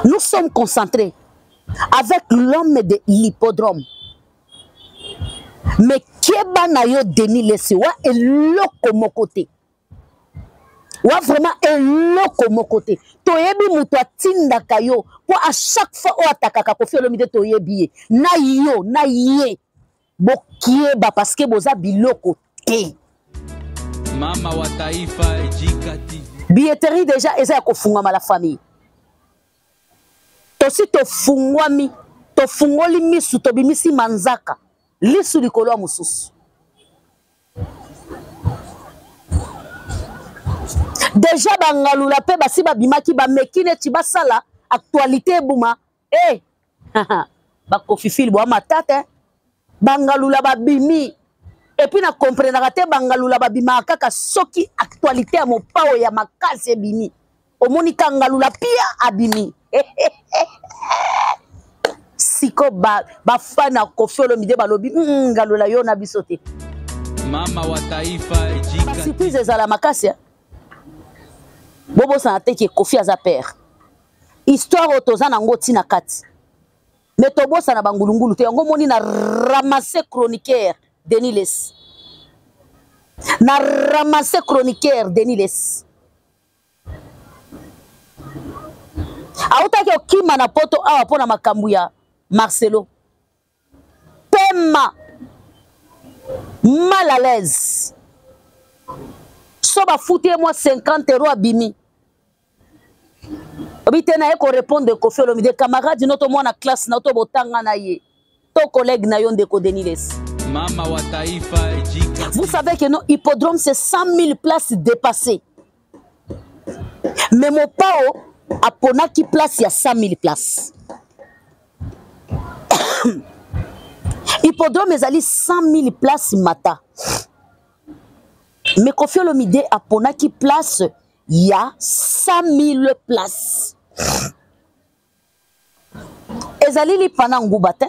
Nous sommes concentrés avec l'homme de l'hippodrome. Mais keba na yo Denis Lessie wa eloko moko te. Wa vraiment eloko moko te. Toyebi moto atindaka yo po à chaque fois oyo atakaka Koffi Olomide toyebi ye. Na yo, na ye. Bokieba parce que boza biloko te. Mama wa taifa Ejika TV. Billetterie déjà eza ya kofungwama la famille. Tosi tofungwami, tofungoli misu, tobimisi manzaka, lisu likolo ya mosusu. Deja bangalula pe basi babimaki bameki neti basala actualité ebuma eh bakofifili bwa matata eh. Bangalula babimi epuis na comprenaka te bangalula babimaka kaka soki actualité ya mopao ya makasi ebimi omoni ka ngalula pia abimi siko bafani ya Koffi Olomide balobi ngalula yo na biso te. Mama wa taifa Ejika. Surprise ezala makasi eh? Bobosana te ke Koffi aza père. Histoire oyo toza nango ntina kati. Mais tobosana bangulungulu te, yango moni na ramasser chroniqueur Denis Lessie. Na ramasser chroniqueur Denis Lessie. Autaki okima na poto awa mpo na makambo ya Marcelo. Pema mal à l'aise. So bafuti ye mwa 50 euros abimi. Obi te na ye ko répondre Koffi Olomide camarade no to mwana classe na to botanga na ye to collègue na yo ndeko Denis Lessie. Mama wa taifa Ejika. Vous savez que non, hippodrome c'est 100 000 places dépassées. Mais Mopao aponaki place ya 100 000 places. Hippodrome ezali 100 000 places mata. Mais Koffi Olomide aponaki place ya 100 000 places. Ezali lipa na nguba te.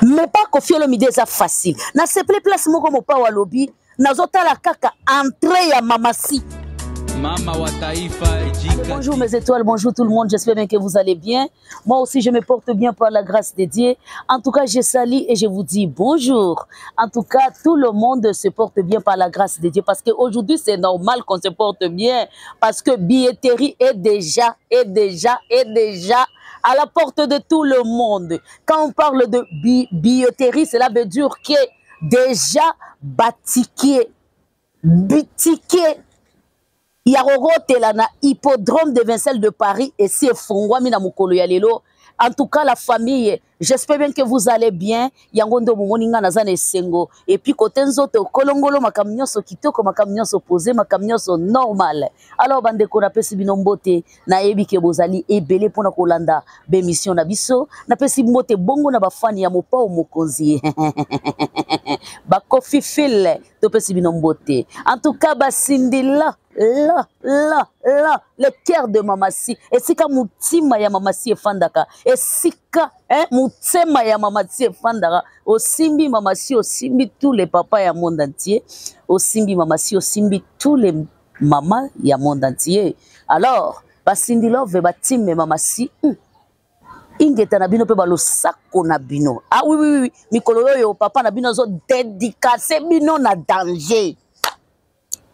Mais pas Koffi Olomide eza facile. Na seple place moko Mopao alobi, nazotala kaka entrée ya Mamasi. Mama wa taifa Ejika. Bonjour mes étoiles, bonjour tout le monde, j'espère bien que vous allez bien. Moi aussi je me porte bien par la grâce de Dieu. En tout cas, je salue et je vous dis bonjour. En tout cas, tout le monde se porte bien par la grâce de Dieu parce qu'aujourd'hui c'est normal qu'on se porte bien parce que billetterie est déjà, est déjà, est déjà à la porte de tout le monde. Quand on parle de billetterie, cela veut dire que déjà batiqué, bitiqué, ya kokotela na hippodrome de Vincennes de Paris esi efungwami na mokolo ya lelo. En tout cas la famille, j'espère bien que vous allez bien. Yango ndo bomoni nga naza na esengo. Et puis côté nzoto kolongolo makambo nyonso kitoko, makambo nyonso posé, makambo nyonso normal. Alors bandeko napesi bino mbote, nayebi ke bozali ebele mpona kolanda b'émission na biso. Napesi mbote bongo na bafani ya Mopao Mokonzi. Ba Koffi Phil, topesi bino mbote. En tout cas basindila la la la le cœur de Mamasi, esika mutima ya Mamasi efandaka, esika hein, mutema ya Mamasi efandaka. Osimbi Mamasi, osimbi tous les papas ya monde entier, osimbi Mamasi, osimbi tous les mamas ya monde entier. Alors basindi love batime Mamasi, ingeta na bino pe balosako na bino. Ah oui, oui, oui, mikolo oyo papa na bino azo dédicacer bino na danger.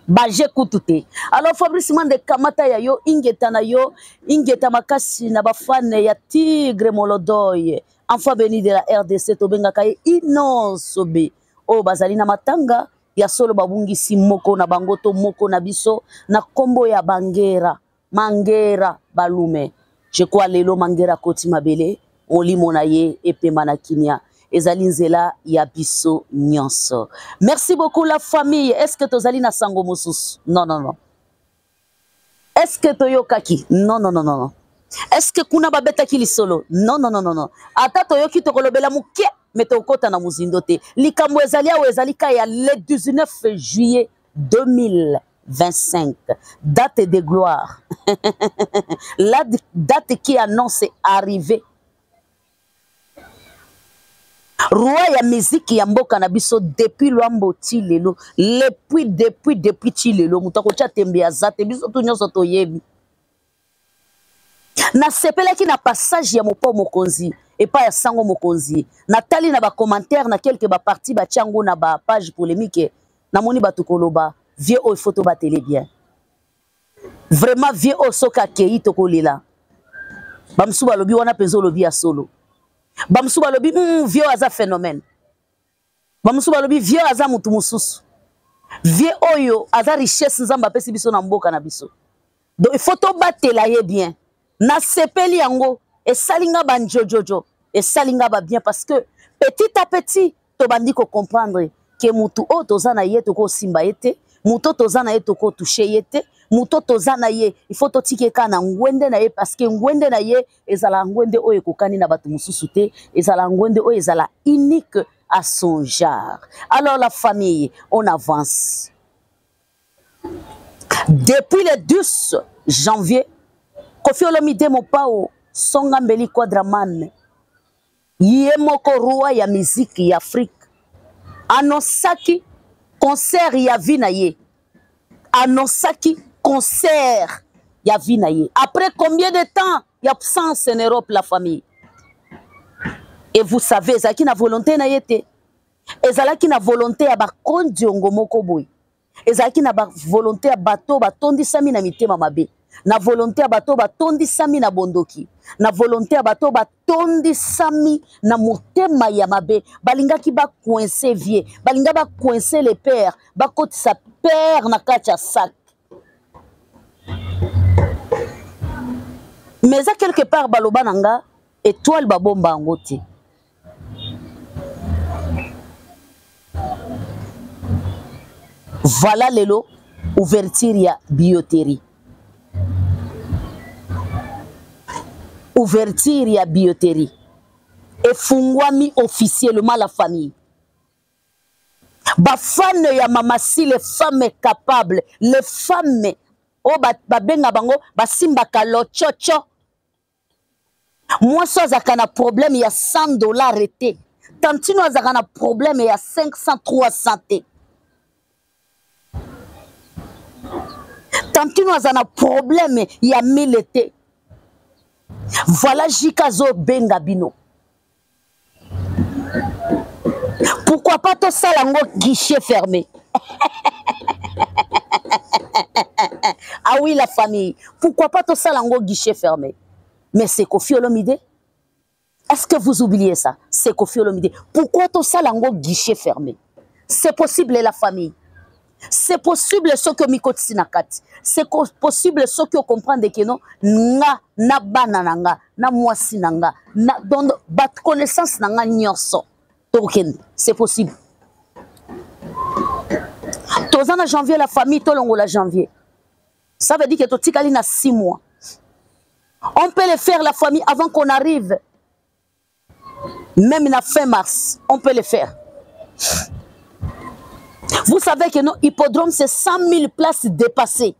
Baje kutu te. Alors Fabrice Mande kamata ya yo, ingeta na yo, ingeta makasi na bafane ya Tigre Molodoy, enfant béni de la RDC, tobengaka ye Innoss'B. Oyo bazali na matanga ya solo babungisi moko na bango to moko na biso na kombo ya Bangera, Mangera Balume. Je crois lelo Mangera koti mabele, molimo na ye epema na kimia. Ezali nzela ya biso nyonso. Merci beaucoup la famille. Est-ce que tozali na sango mosusu? Non, non, non. Est-ce que toyokaki? Non, non, non, non, non. Est-ce que kuna babetaki lisolo? Non, non, non, non, non. Ata toyoki tokolobela moke, mais tokota na mozindo te. Likambo ezali awa ezali ka ya le 19 juillet 2025, date de gloire. La date qui annonce arrivée. Roi ya musique ya mboka na biso depuis Luambo ti lelo, depuis, depuis, depuis ti lelo, moto akotia tembe aza te, biso tu nyonso toyebi. Nasepelaki na passage ya Mopao Mokonzi epai ya Sango Mokonzi. Natali na ba commentaires na quelques ba parties batia yango na ba page polemique, namoni bato koloba vieux oyo faut tobatele bien. Vraiment vieux oyo soki akei tokolela. Bamosusu balobi wana mpenza olobi ya solo. Bamosusu balobi vieux aza phénomène. Bamosusu balobi vieux aza mutu mosusu. Vieux oyo aza richesse Nzambe apesi biso na mboka na biso. Donc il faut tobatela ye bien. Nasepeli yango, esali nga ba njojojo, esali nga ba bien parce que petit à petit tobandi ko comprendre que mutu oyo toza na ye tokosimba ye te, mutu oyo toza na ye tokotouche ye te, mutu oyo toza na ye il faut totika ye kaka na ngwende na ye parce que ngwende na ye ezala ngwende oyo ekokani na bato mosusu te, ezala ngwende oyo ezala unique à son genre. Alors la famille, on avance. Depuis le 12 janvier, Koffi Olomide Mopao, Songa Mbeli Quadraman, ye moko roi ya musique ya Afrique, annoncaki concert ya vie na ye. Annoncaki concert ya vie na ye. Après combien de temps d'absence en Europe, la famille? Et vous savez, ezalaki na volonté na ye te. Ezalaki na volonté ya bakondiongo moko boye. Ezalaki na ba volonté ya bato batondisami na mitema mabe, na volonté ya bato batondisami na bondoki, na volonté ya bato batondisami na motema ya mabe. Balingaki ba coincer vieux, balinga ba coincer le père, bakotisa père na kati ya sac. Mais eza quelque part baloba na nga étoile babomba yango te. Voilà lelo ouverture ya billetterie. Ouverture ya billetterie efungwami officiellement la famille. Ba fans ya Mama Si, les femmes capables, les femmes oyo babenga bango basimbaka lochocho. Mwasi azalaka na problème ya 100 $ te. Tantino azalaka na problème ya 500, 300 te. Tantino aza na problème ya 1000 te. Voilà Jika azobenga bino. Pourquoi pas tosala yango guichet fermé? Ah oui la famille, pourquoi pas tosala yango guichet fermé? Mais c'est Koffi Olomide. Est-ce que vous oubliez ça? C'est Koffi Olomide. Pourquoi tosala yango guichet fermé? C'est possible la famille. C'est possible ce que mikotisi na kati. C'est possible ce que comprendre que non, nga na bana na nga, na mwasi na nga, na donc bat connaissance na nga nyonso. Tokende, c'est possible. Toza na janvier la famille, tolongola janvier. Ça veut dire que totikali na 6 mois. On peut le faire la famille avant qu'on arrive. Même la fin mars, on peut le faire. Vous savez que non, hippodrome, c'est 100 000 places dépassées.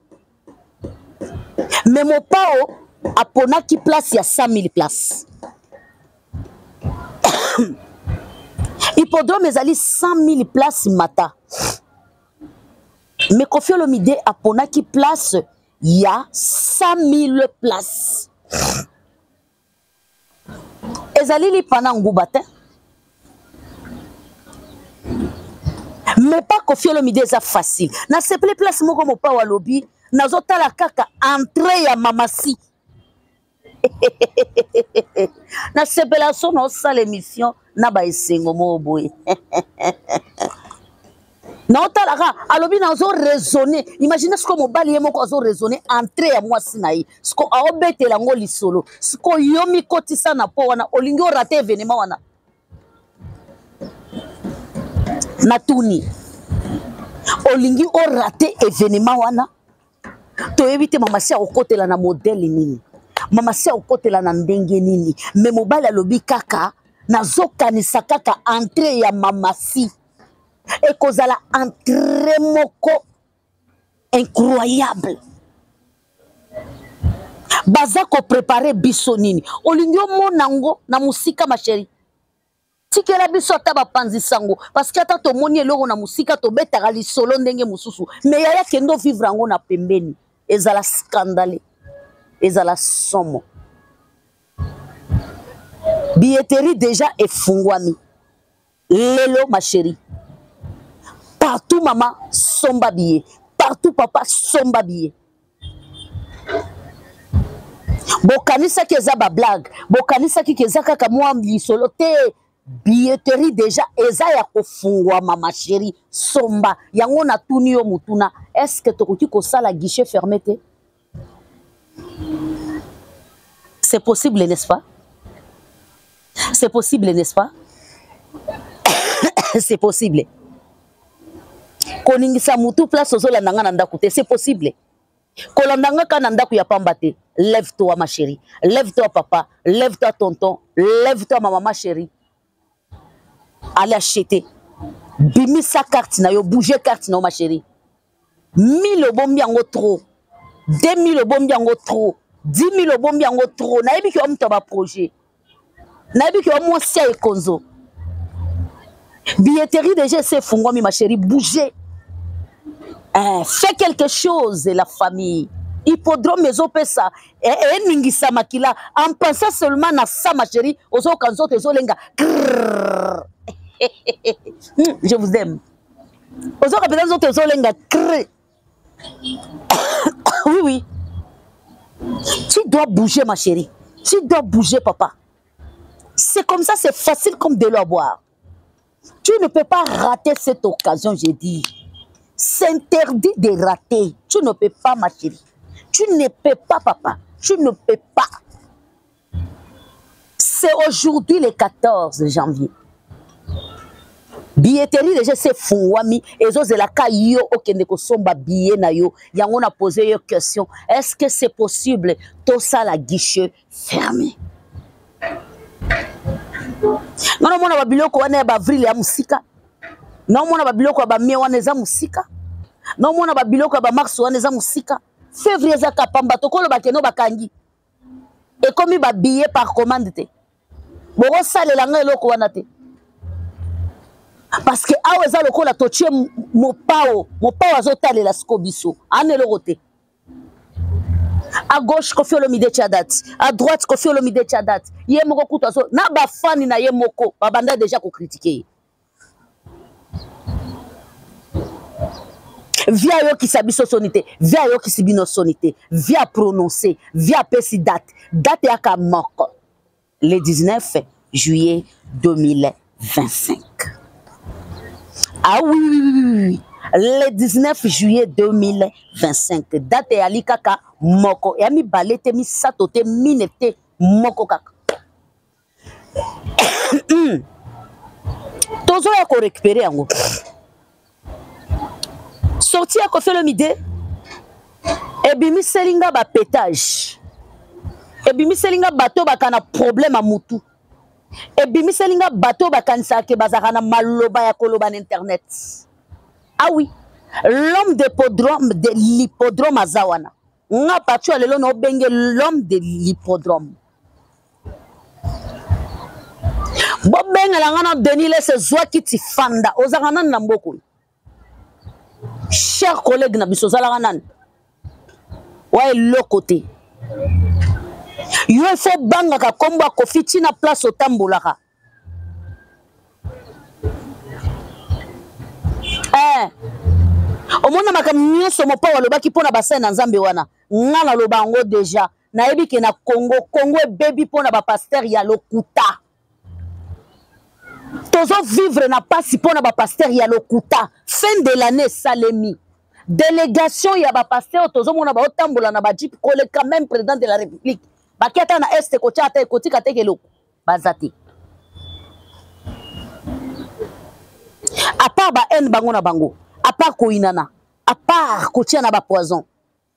Mais mon pao, à Ponaki place, il y a 100 000 places. Hippodrome, ils allaient 100 000 places mata. Mais Koffi Olomide, à Ponaki place, il y a 100 000 places. Ezali lipa na nguba te. Mais pas Koffi Olomide eza facile. Na sepeli place moko mopao alobi, nazotala kaka entrée ya Mamasi. Na sepela so na osala émission na ba esengo moko boye. Na otalaka alobi nazo raisonner. Imaginez ce que mobali ye moko azo raisonner entrée ya mwasi na ye. Siko aobetela ngo lisolo. Siko yo mikotisa na po wana olingi o rater événement wana. Natuni. Olingi o rater événement wana. Toyebi te mama si akokotela na modèle nini. Mama si akokotela na ndenge nini. Mais mobali alobi kaka nazokanisa kaka entrée ya mama si. Ekozala entrée moko incroyable. Baza ko préparer biso nini? Olingi omona ngo na musika ma chérie. Tikela biso ata bapanzi sango parce que ata tomoni eloko na musika tobetaka lisolo ndenge mosusu. Mais yaya kendo vivre yango na pembeni. Ezala scandale. Ezala somo. Billetterie déjà efungwami lelo, ma chérie. Partout mama somba billet, partout papa somba billet. Bokanisaki eza bablague, bokanisaki ke eza kaka mwa lisolo te. Billetterie déjà eza ya kofungwama, ma chérie, somba yango. Natuni yo motuna: est ce que tokoki kosala guichet fermé te? C'est possible, n'est-ce pas? C'est possible, n'est-ce pas? C'est possible. Koningisa mutu place ozolanda nga na ndako te, c'est possible. Kolanda nga kaka na ndako ya pamba te. Lève toi, ma chérie, lève toi, papa, lève toi, tonton, lève toi, ma maman chérie. Allez acheter, bimisa carte na yo, bouger carte na yo, ma chérie. 1000 obombi yango trop, 2000 obombi yango trop, 10 000 obombi yango trop. Nayebi ke wa moto ya baprojet, nayebi ke wa mwasi ya ekonzo. Billetterie déjà ese efungwami, ma chérie, bouger. Eh, fais quelque chose, la famille. Hippodrome ezopesa, eningisa makila. En pensant seulement na ça, ma chérie, ozoyoka nzoto ezolenga. Je vous aime. Ozoyoka mpenza nzoto ezolenga. Oui, tu dois bouger, ma chérie, tu dois bouger, papa. C'est comme ça, c'est facile comme de l'eau à boire. Tu ne peux pas rater cette occasion, j'ai dit. C'est interdit de rater. Tu ne peux pas, ma chérie, tu ne peux pas, papa, tu ne peux pas. C'est aujourd'hui le 14 janvier. Billetterie déjà se efungwami, ezozelaka yo okende kosomba billet na yo. Yango na pose yo question: est-ce que c'est possible tosala guichet fermé? Nga nomona babiloko wana ya baavril ya mosika, naomona babiloko ya bamai wana eza mosika, naomona babiloko ya bamars wana eza mosika. Février eza kapamba. Tokoloba keno bakangi, ekomi babillet par commande te. Bokosalela ngai eloko wana te, parce que awa eza lokola totie mopao. Mopao azotalela siko biso ana eloko te. À gauche, Koffi Olomide tia date, à droite, Koffi Olomide tia date. Ye moko kutu azo na bafani na ye moko babanda déjà kocritiquer ye. Vieux ayokisa biso soni te, vieux ayokisi bino soni te. Vieux aprononce, vieux apesi date. Date eyaka moko, le 19 juillet 2025. Ah oui, oui, oui, oui. Le 19 juillet 2025, date eyali kaka moko, ya mibale te, misato te, mine te, moko kaka. Tozoya korécupérer yango. Sortie ya Koffi Olomide ebimiseli nga bapétage, ebimiseli nga bato baka na problème ya mutu, ebimiseli nga bato bakanisaka ke bazalaka na maloba ya koloba na internet. Ah oui, l'homme de hippodrome, de l'hippodrome aza wana. Nga parti ya lelo na obenge l'homme de l'hippodrome. Bobengela nga na Denis Lese. Zwaki ti fanda. Ozalaka nani na mboka oyo? Cher collègue na biso, ozalaka nani? Wa eloko te. Yo ifo bangaka nkombo ya Koffi ntina place otambolaka. Eh. Omona makambo nyonso mopao alobaki mpo na basali na Nzambe wana. Nga naloba yango déjà, nayebi ke na Congo, Congo ebebi mpo na bapasteur ya lokuta. Tozovivre na mpasi mpo na bapasteur ya lokuta. Fin de l'année esalemi, délégation ya bapasteur tozomona baotambola na bajeep koleka même président de la République. Baki ata na este kotia ata ekotika teke eloko baza te, à part bahaine bango na bango, à part koyinana, à part kotia na bapoison.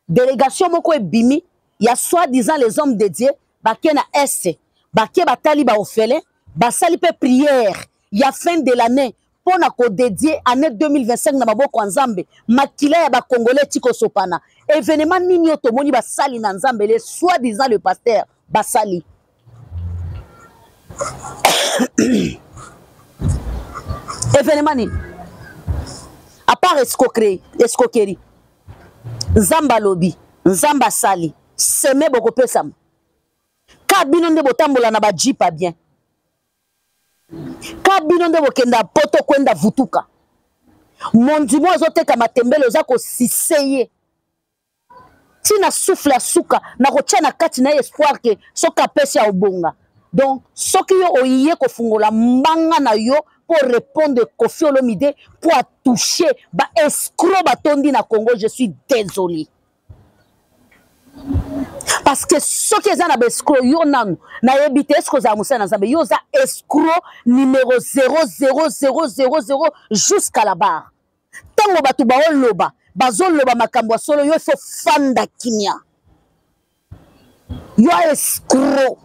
Délégation moko ebimi ya soi-disant les hommes de Dieu, bake na este, bake batali baorphelin, basali mpe prière ya fin de l'année mpo na kodédier année 2025 na maboko ya Nzambe. Makila ya bakongolais eti kosopana. Événement nini oyo tomoni basali na Nzambe, le soi-disant le pasteur, basali? Événement nini à part escroquerie? Escroquerie. Nzambe alobi, Nzambe asali seme, bokopesama ka bino nde botambola na bajeep bien. Ka bino nde bokenda poto kwenda vutuka. Mondimo azoteka matembele oza kosise ye. Tina souffle ya suka na kotia na kati na ye espoir ke soki apesi akobonga. Donc soki yo oye kofungola mbanga na yo mpo répondre Koffi Olomide mpo atouche ba escroc batondi na Congo, je suis désolé. Parce que soki eza na ba escroc yo nanu nayebi te est-ce que ozala mosali na Nzambe, yo oza escroc numéro 00000 jusqu'à la barre. Tango bato baoloba, bazoloba makambo ya solo, yo il faut fanda kimia. Yo escroc.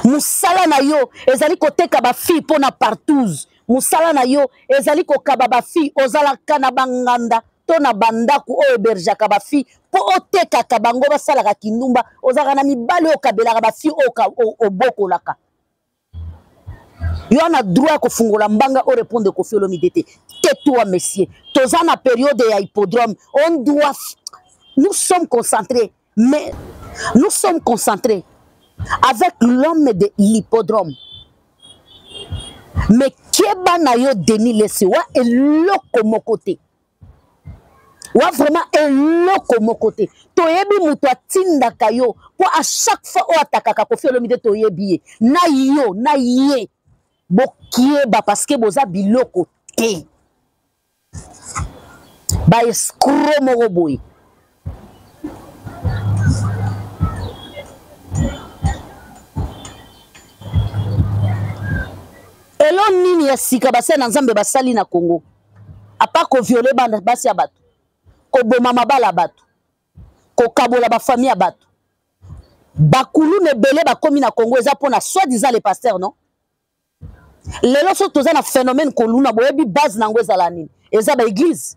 Musala na yo ezali koteka ba fille mpo na partouze. Musala na yo ezali kokaba ba fille, ozalaka na banganda to na bandako oyo hébergeaka ba fille mpo otekaka bango basalaka kindumba, ozalaka na mibali oyo okabelaka ba fille oyo obokolaka. Yo na droit ya kofungola mbanga o répondre Koffi Olomide te. Tais-toi monsieur. Toza na période ya hippodrome. On doit, nous sommes concentrés, mais nous sommes concentrés avec l'homme de l'hippodrome. Mais keba na yo Denis Lessie wa eloko moko te. Wa vraiment eloko moko te. Toyebi moto atindaka yo po à chaque fois oyo atakaka Koffi Olomide toyebi ye. Na yo, na ye. Bokieba parce que boza biloko te. Ba escroc moko boye. Elo nini ya sika basali na Nzambe basali na Congo? A part ko violer bana basi ya bato, koboma mabala ya bato, kokabola ba famille ya bato. Bakuluna ebele bakomi na Congo eza pona soi-disant les pasteurs, non? Lelo so toza na phénomène koluna, boyebi base nango ezala nini? Eza ba église.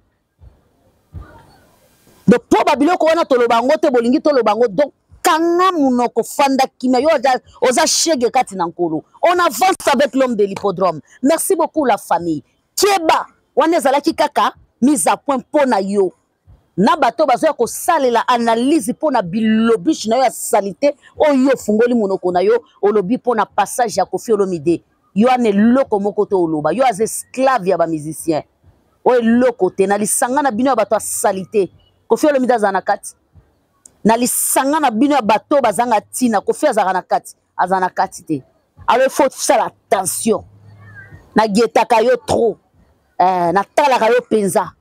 Donc po ba biloko wana toloba yango te, bolingi toloba yango, donc kanga munoko, fanda kimia, yo oza shege kati na nkolo. On avance avec l'homme de l'hippodrome. Merci beaucoup la famille. Keba wana ezalaki kaka mise à point mpo na yo na bato bazoya kosalela analyse mpo na bilobiche na yo ya salite oyo ofungoli monoko na yo olobi mpo na passage ya Koffi Olomide. Yo wana eloko moko te oloba, yo aza esclave ya ba musicien oyo eloko te na lisanga na bino ya bato ya salite. Koffi Olomide azala na kati na lisanga na bino ya bato bazanga ntina. Koffi azalaka na kati, azala na kati te. Alors il faut faire attention. Na guettaka yo trop. Natalaka yo penza.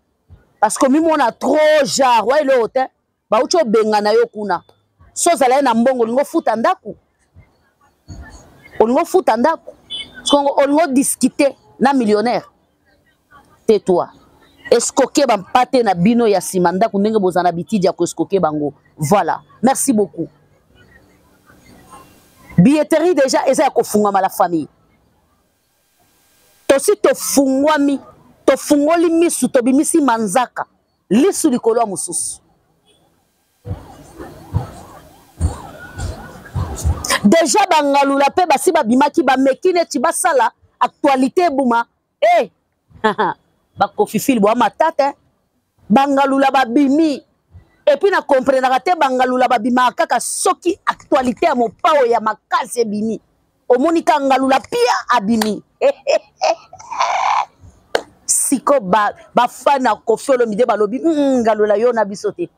Parce que mimona trop genre, ouais, le hôtel, ba ucho benga na yo kuna. So zala ye na mbongo, olingo futa ndaku. Olingo futa ndaku. Songo olingo discuter na millionnaire. Tais-toi. Escoquer ba mpate na bino ya sima ndaku ndenge bozana bitidi ya ko escoquer bango. Voilà. Merci beaucoup. Billetterie déjà eza ya kofungwama la famille. Tosi tofungwami, tofungoli misu, tobimisi manzaka, lisu likolo ya mosusu. Déjà bangalula pe basi babimaki bameki neti basala actualité ebuma. Eh! Bakofifili bwa matata, bangalula babimi. Et puis na comprenaka te bangalula babimaka kaka soki actualité ya mopao ya makasi ebimi. Omoni ka ngalula pia abimi. Siko ba fan ya Koffi Olomide balobi, ngalula yo na biso te.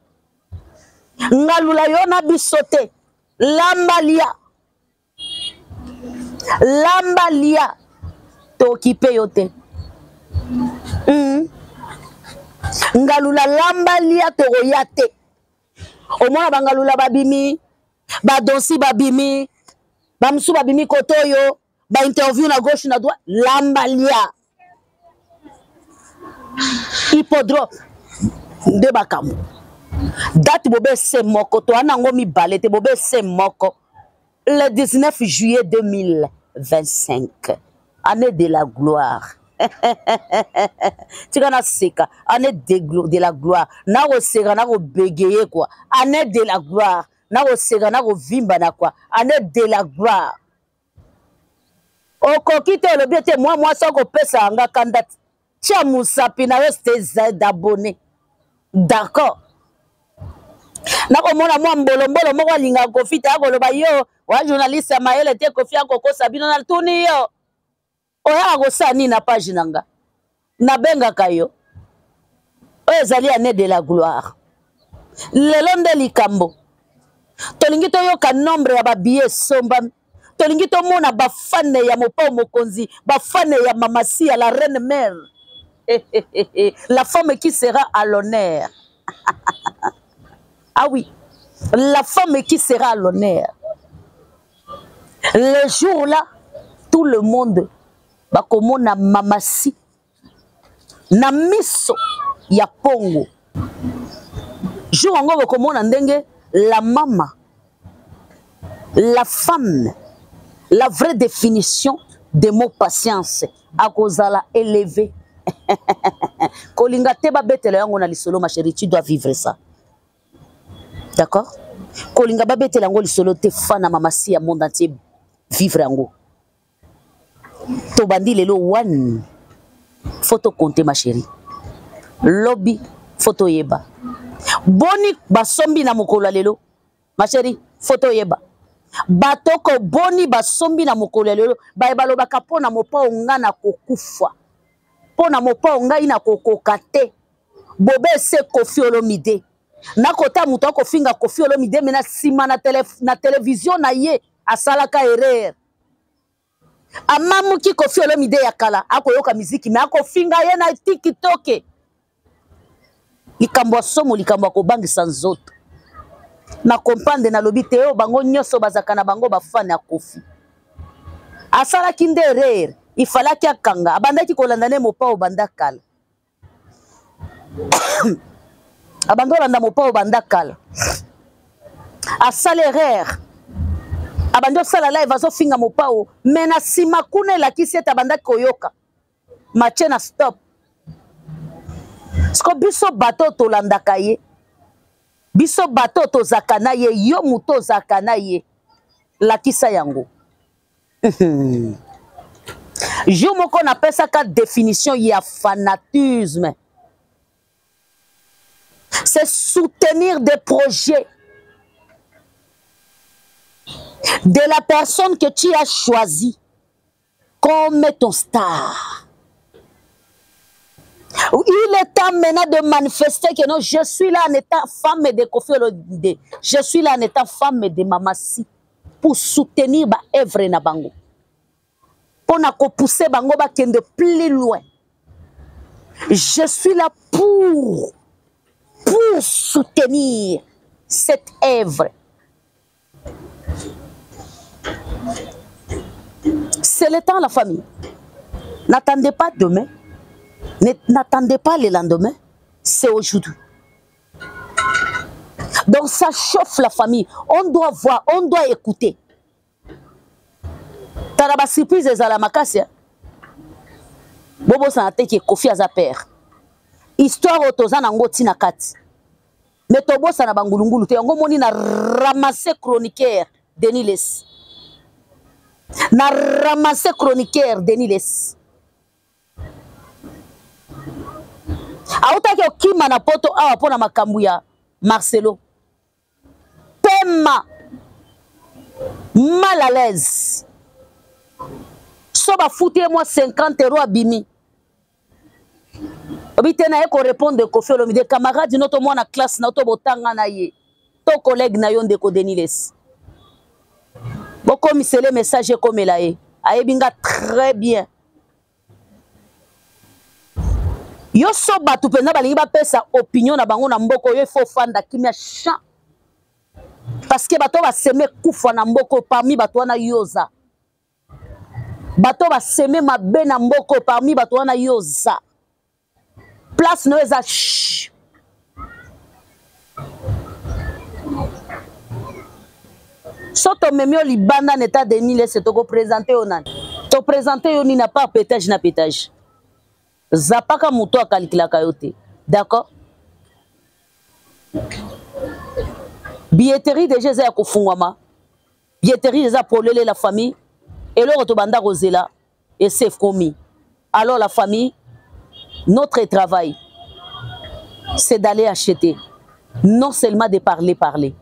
Ngalula yo na biso te. Lamba lia. Lamba lia. Tokipe yo te. Ngalula lamba lia tokoya te. Omona bangalula babimi, ba donsi babimi, ba musu babimi kotoyo, ba interview na gauche na droite, lamba lia. Hippodrome nde bakambo. Date bobe se moko, to wana ngo mibale te, bobe se moko. Le 19 juillet 2025, année de la gloire. Tika na seka, année de la gloire. Na ko seka, na ko bégayer quoi. Année de la gloire. Na ko seka, na ko vimba na quoi. Année de la gloire. Okoki te olobi ete mwa mwasi akopesa nga kanda. Tia musapi na yo c'est d'abonné. D'accord. Nakomona mwa mbolombolo moko alingaka Koffi te, akoloba yo wa journaliste ya mayele te, Koffi akokosa bino. Natuni yo, oyaka kosala nini na page na nga? Nabengaka yo, oyo ezali année de la gloire. Lelo nde likambo tolingi toyoka nombre ya babillet esombami, tolingi tomona bafane ya Mopao Mokonzi, bafane ya Mamasia, la reine mère, la femme qui sera à l'honneur. Ah oui, la femme qui sera à l'honneur. Le jour là, tout le monde bakomona Mamasi na miso ya pongo. Jour yango bokomona ndenge la mama, la femme, la vraie définition de mot patience akozala élevé. Kolinga te babetela yango na lisolo, ma chérie, tu dois vivre ça. D'accord? Kolinga babetela yango lisolo te, fana Mamasi ya monde entier vivre yango. Tobandi lelo one, faut to compter, ma chérie. Lobi faut toyeba boni basombi na mokolo ya lelo, ma chérie, faut toyeba batoko boni basombi na mokolo ya lelo. Baye balobaka mpo na Mopao nga na kokufa, mpo na Mopao ngai na kokoka te. Bobe ese Koffi Olomide nakota moto akofinga Koffi Olomide, me na nsima na, tele, na televizio na ye asalaka erreur, amamuki Koffi Olomide ya kala, akoyoka miziki me akofinga ye na TikTok. Likambo ya somo, likambo ya kobangisa nzoto. Na comprendre, nalobi te oyo bango nyonso bazalaka na bango bafane ya Koffi. Asalaki nde erreur, ifalaki akanga, abandaki kolanda nde Mopao banda kala, abandi olanda Mopao banda kala. Asala erreur, abandi osala live, azofinga Mopao, me na nsima kuna elakisi ete abandaki koyoka matie na stop. Siko biso bato tolandaka ye, biso bato tozaka na ye, yo moto ozaka na ye, lakisa yango. Jour moko napesaka définition ya fanatisme: c'est soutenir des projets de la personne que tu as choisi comme ton star. Il est temps maintenant de manifester que non, je suis là en étant femme de Koffi Olomide. Je suis là en étant femme de Mamasi pour soutenir ba œuvre na bango. Pour na pousser bango ba kende plus loin. Je suis là pour soutenir cette œuvre. C'est le temps, la famille. N'attendez pas demain. N'attendez pas le lendemain. C'est aujourd'hui. Donc ça chauffe, la famille. On doit voir, on doit écouter. Tala ba surprise ezala makasi. Bobosana te ke Koffi aza père. Histoire oyo toza nango ntina kati. Me tobosana bangulungulu te. Yango moni na ramasse chroniqueur Denis Lessie. Na ramasse chroniqueur Denis Lessie. Autaki okima na poto awa mpo na makambo ya Marcelo. Pema mal à l'aise. So bafuti ye mwa 50 euro, abimi obi te na ye korépondre Koffi Olomide, camarade no to mwana classe na to botanga na ye to collègue na yo. Ndeko Denis Lessie, bokomisele message ekomela ye, ayebi nga très bien. Yo so bato mpenza balingi bapesa opinion na bango na mboka oyo, ifo ofanda kimia champ, parce que bato baseme kufa na mboka oyo, parmi bato wana yo oza. Bato baseme mabe na mboka oyo, parmi bato wana yo oza. Place na yo eza. So tomemi yo libanda na état Denis Lessie, tokoprésente yo nani? Toprésente yo nini à part pétage na pétage? Zapaka moto akalikilaka yo te, d'accord? Billetterie déjà eza ya kofungwama, billetterie eza polele, la famille. Eloko tobanda kozela ese ekomi. Alors la famille, notre travail, c'est d'aller acheter. Non seulement de parler, parler.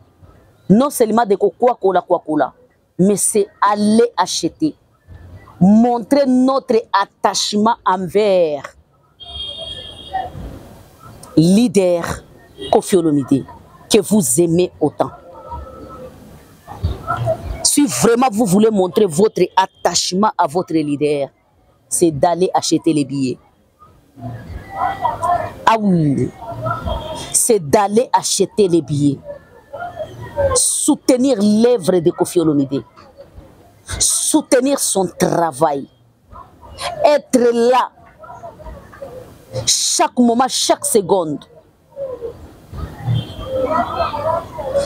Non seulement de kokwakola kwakola, mais c'est aller acheter. Montrer notre attachement envers leader Koffi Olomide que vous aimez autant. Si vraiment vous voulez montrer votre attachement à votre leader, c'est d'aller acheter les billets. Ah oui, c'est d'aller acheter les billets. Soutenir l'œuvre de Koffi Olomide. Soutenir son travail. Être là chaque moment, chaque seconde.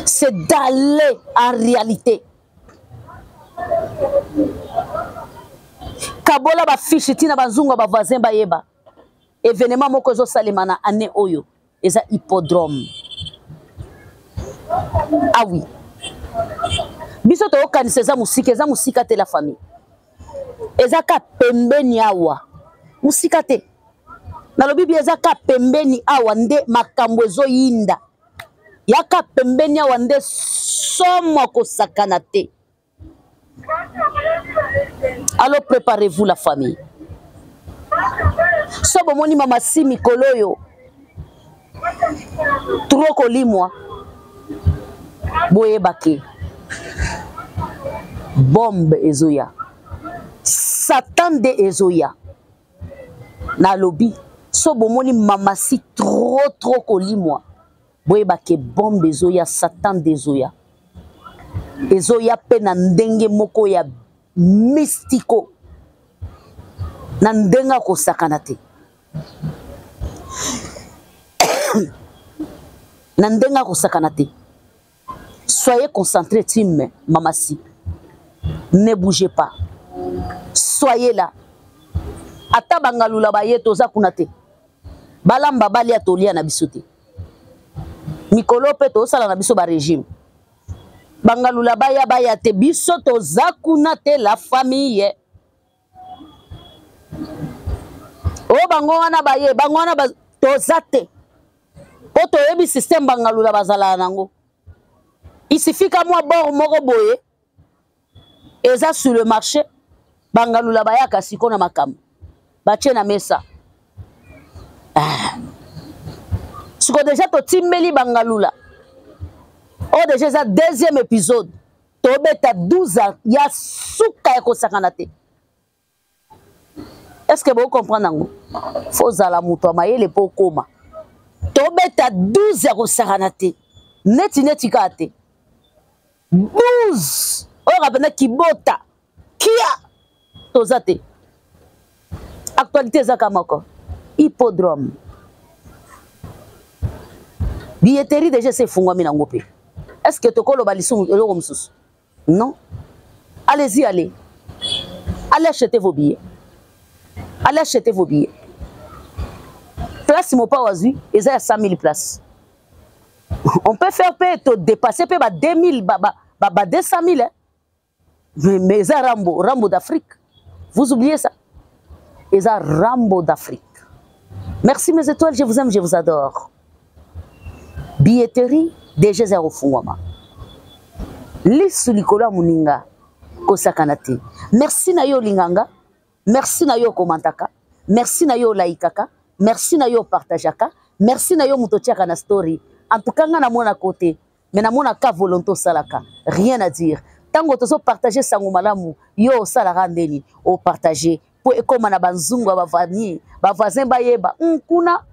C'est d'aller en réalité. Kabola ba fiche tina bazunga ba voisin bayeba. Événement moko ezo salema na année oyo eza hippodrome. Ah oui. Biso toyokanisa eza mosika, eza mosika te la famille. Eza ka pembeni awa. Mosika te. Nalobi bi eza ka pembeni awa nde makambo ezoyinda. Yaka pembeni awa nde somo kosakana te. Alors préparez-vous la famille. So bomoni mama si mikolo oyo trop kolimwa, boyeba ke bombe ezoya, Satan nde ezoya. Nalobi so bomoni mama si trop trop kolimwa, boyeba ke bombe ezoya, Satan nde ezoya. Ezoya pe na ndenge moko ya mystico, na ndenge akosakana te. Na ndenge akosakana te. Soyez concentrés, team Mama Si. Ne bougez pas. Soyez là. Ata bangalula baye toza kuna te. Balamba balia tolia na biso te. Mikolo pe tosala na biso ba régime. Bangalula baya baya te biso toza kuna te la famille. O bango wana baye, bango wana ba, toza te. Po toyebi système bangalula bazalaka nango. Il suffit ka mwa bord moko boye eza sur le marché, bangalula bayaka siko na makambo. Batie na mesa. Ah. Siko déjà totimbeli bangalula. Oyo déjà eza deuxième épisode. Tobeta 12 ans ya suka ya kosakana te. Est-ce que vous comprenez yango? Faut zala moto ya mayele po okoma. Tobeta 12 ya kosakana te. Neti neti kaka te. 12 oyo kapena kibota. Kia toza te. Actualité ezaka moko. Hippodrome. Billetterie déjà c'est fungwami nango pe. Est-ce que tokoloba lisumu eloko mosusu? Non. Allez-y, allez. Allez acheter vos billets. Allez acheter vos billets. Place Mopa Wazui, ils ont 100 000 places. On peut faire peut te dépasser peut ba 2000, ba, ba, ba, ba 200 000. Hein. Mais ils ont Rambo, Rambo d'Afrique. Vous oubliez ça? Ils ont Rambo d'Afrique. Merci mes étoiles, je vous aime, je vous adore. Billetterie DG zéro fungwama. Lisu likolo ya moninga kosakana te. Merci na yo linganga, merci na yo komantaka, merci na yo laikaka, merci na yo partageaka, merci na yo moto tiaka na story. En tout cas nga na mona côté, mais na mona ka volonté osalaka, rien à dire. Tango tozo partager sango malamu, yo osalaka ndeni, o partager po ekoma na banzungu ya bavani, ba voisin bayeba, kuna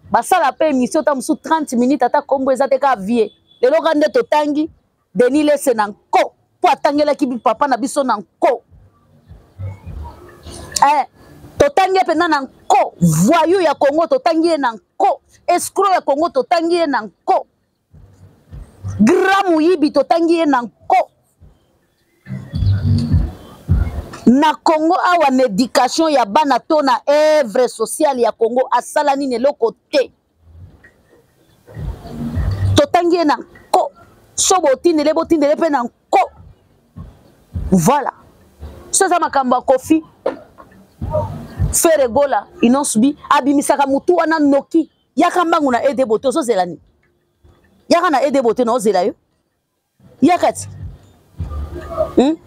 basala pe émission ta musu 30 minutes ata kombo eza te ka vie. Lelo ka nde totangi Denis Lese na nko po atangelaki bi papa na biso na nko. Totangi ye mpenza na nko, voyou ya Congo totangi ye na nko, escroc ya Congo totangi ye na nko, grand moyibi totangi ye na nko. Na Congo awa na éducation ya bana to na œuvre sociale ya Congo asala nini eloko te. Totangi ye na nko, so botindele botindele pe na nko. Voilà. So eza makambo ya Koffi. Ferre Gola, Innoss'B, abimisaka mutu wana noki. Yaka mbangu na aide boto, ozozela nini? Yaka na ede bote na ozela yo. Yaka ti.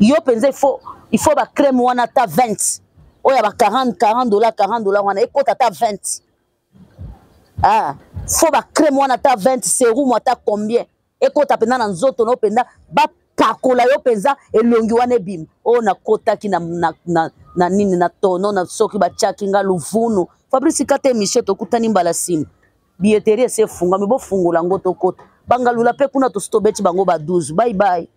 Yo penza il faut ba crème wana ata 20. Oyo ya ba 40 40 dollars, 40 dollars wana ekota ata 20. Ah, faut ba crème wana ata 20, sérum ata combien ekota mpenza na nzoto no mpenza, bapakola yo mpenza, elongi wana ebima. Oyo nakotaki na nini, na tono na soki batiaki nga luvunu. Fabrice, kata émission, tokutani mbala nsima. Billetterie esi efungami, bofungola yango, tokota bangalula mpe kuna, tosi tobeti bango ba 12. Bye bye.